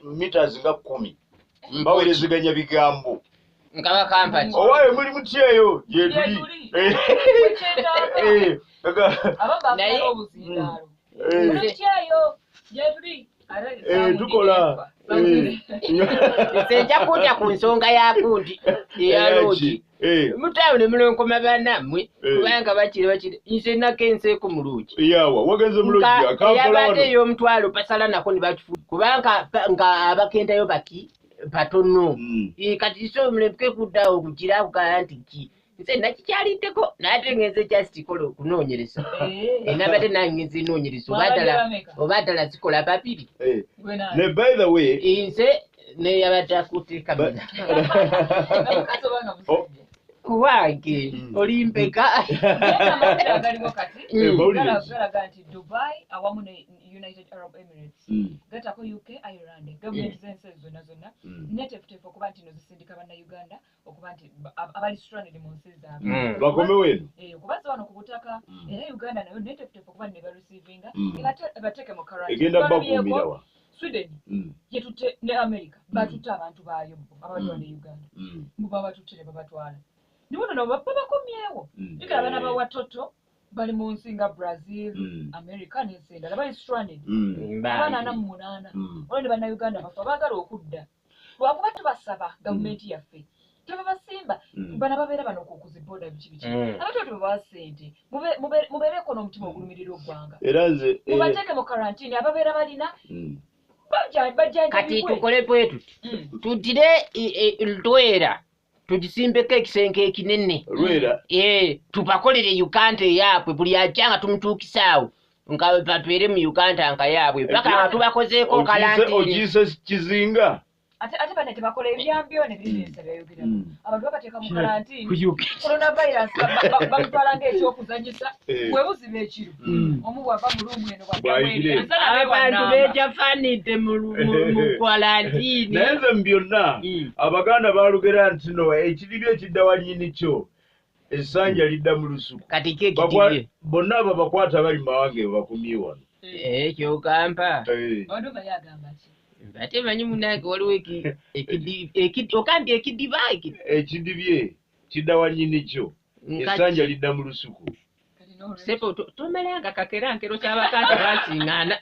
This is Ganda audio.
meters nga 10 bawerezeganya bigambo nkaba kampani owaye muli mutyeyo gyetuli naye tukola nze nja kudda ku nsonga ya gundi eya loogi mutaawo ne mulonkoma bannammwe kubanga bakiri bakiri nze nagenzeeko mu loogi yawa wagenze mu loogi eyabadde ey'omutwalo basala nako ne bakifu kubanga nga abagendayo baki batono kati so muleke kuddawo kugira akugala nti ki nze nakikyaliddeko naate ngenze just kola okunoonyereza nabadde nange ngenze noonyereza oba ddala zikola babiri ne by the way nze neyabadde akutte kamera wange oli mpeka galaga nti Dubai awamu ne United Arab Emirates gatako UK Ireland gavumenti z'ensi ezo zonna zonna netefutefu okuba nti no zisindika bannayuganda okuba nti abali stranded mu nsi zaabwe bakomewo eno okubazza wano ku butaka era Uganda nayo netefutefu okuba ne bareceivinga ebateeke mu quarantine egenda bakuumirawa Sweden yetutte ne America batutte abantu baayo bo abali wano e Uganda mbu babatutte ne babatwala nibono nabo bakomyewo jjukira abaana ba Watoto bali mu nsi nga Brazil America n'ensi endala bali stranded abaana 48 olwo ne bannayuganda baffe abaagala okudda lwakuba tubasaba gavumenti yaffe tebabasimba bana babeera bano ku ziboda biki biki abantu tebabawa ssente mubeereko n'omutima ogulumirira oggwanga era nze mubateeke mu karantini ababeera balina kati tukole bwe tuti tutire Lwera tugisimbeko ekisenge ekinene tubakolere Uganda eyaabwe buli ajja nga tumutuukisaawo nga batwere mu Uganda nga yaabwe paka nga tubakozeeko kalantini okiise kizinga ate bane tebakola ebyambyo ne bizinesi byayogera abantu babateeka mu karantini coronavirus bamutwala ng'ekyokuzannyisa bwe buziba ekiro omu bw'ava mu ruumu eno abantu beejafanidde mu kwalantiini naye nze mu byonna Abaganda baalugera nti no ekiribyo ekidda wa nnyini kyo essanja lidda mu lusuku kati ki ekidibye bonna abo bakwata bali mu mawanga eyo bakumye wano kyogamba ate manyi munange waliwo okambye ekidiba ekidibye kidda wa nnyini kyo essanja lidda mu lusuku sepo tomalanga kakera nkero ky'Abaganda basiŋŋaana.